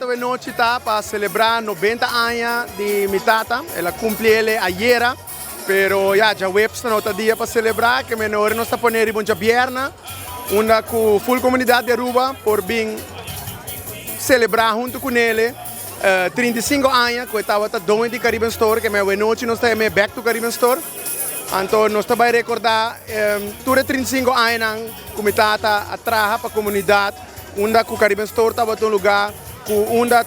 awe nochi ta pa celebra 90 aña di mi tata. El a cumpli ele ayera, pero ya djaweps ta no ta dia pa celebra, ke men ora nos ta pone riba un djabierna, unda cu full comunidad di Aruba por bin celebra hunto cu nele 35 aña cu e tabata doño di Caribbean Store, ke men awe nochi nos ta yam'e Back to Caribbean Store. Anto nos ta bay recorda tur e 35 añanan cu mi tata a traha pa comunidad, unda cu Caribbean Store tabata un lugar cu unda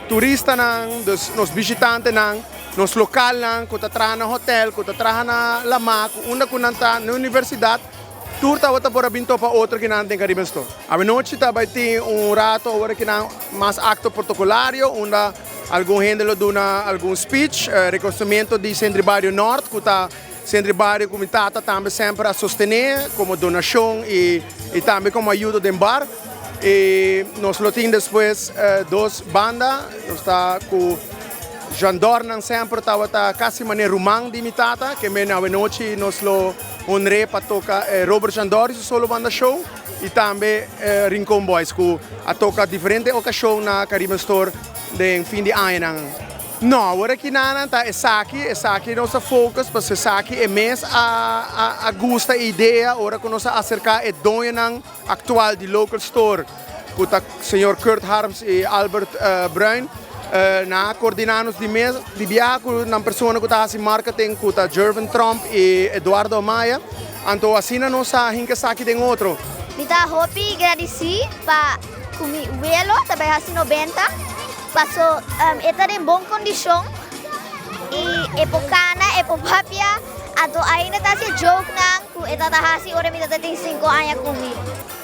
turistanan, dus nos bishitantenan, nos localnan cu ta traha na hotel, cu ta traha na lama, cu unda cu nan ta na universidad, tur tabata por a bin topa otro kinan den Caribbean Store. Awenochi ta bay tin un rato ora kinan mas acto protocolario unda algun hende lo duna algun speech, reconocimiento di Centro di Bario Noord cu ta Centro di Bario cu mi tata tambe semper a sostene como donacion y tambe como ayudo den bar. Y nos lo tin despues dos banda, nos ta cu Jean-Dornan semper tabata casi manera ruman di mi tata, ke men awenochi nos lo honr'é pa toca Robert Jean-Dor y su solo banda show y tambe Rincon Boys cu a toca diferente ocasion na Caribbean Store den fin di añanan. No, awor aki nan ta esaki, esaki nos a focus pasobra esaki e mes a a gusta e idea ora cu nos a acerca e doñonan actual di local store cu ta señor Kurt Harms y Albert Bruin. Nan a coordina nos di mes di biaha cu nan persona cu ta haci marketing cu ta Jervin Tromp y Eduardo Amaya. Anto asina nos a hinca esaki den otro. Mi ta hopi gradici pa cu mi welo ta bay haci 90. Paso e ta den bon kondishon i e por kana, e por papia, anto ainda ta hasi e jokenan ku e tabata hasi ora mi tabata tin sinku aña ku mi.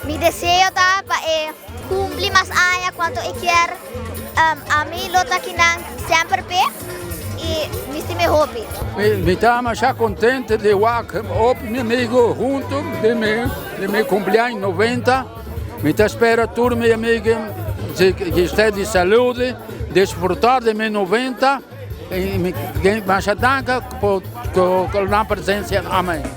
Mi deseo ta pa e kumpli mas aña kuantu e kier. Ami lo ta kinan semper p'e i mi stima e hopi. Mi ta masha contento di wak hopi mi amigo hunto di mi cumpleaños 90. Mi ta spera tur mi amigo ki sta di salud, disfrutar di mi 90 y mi masha danki pa nan presencia. Amen.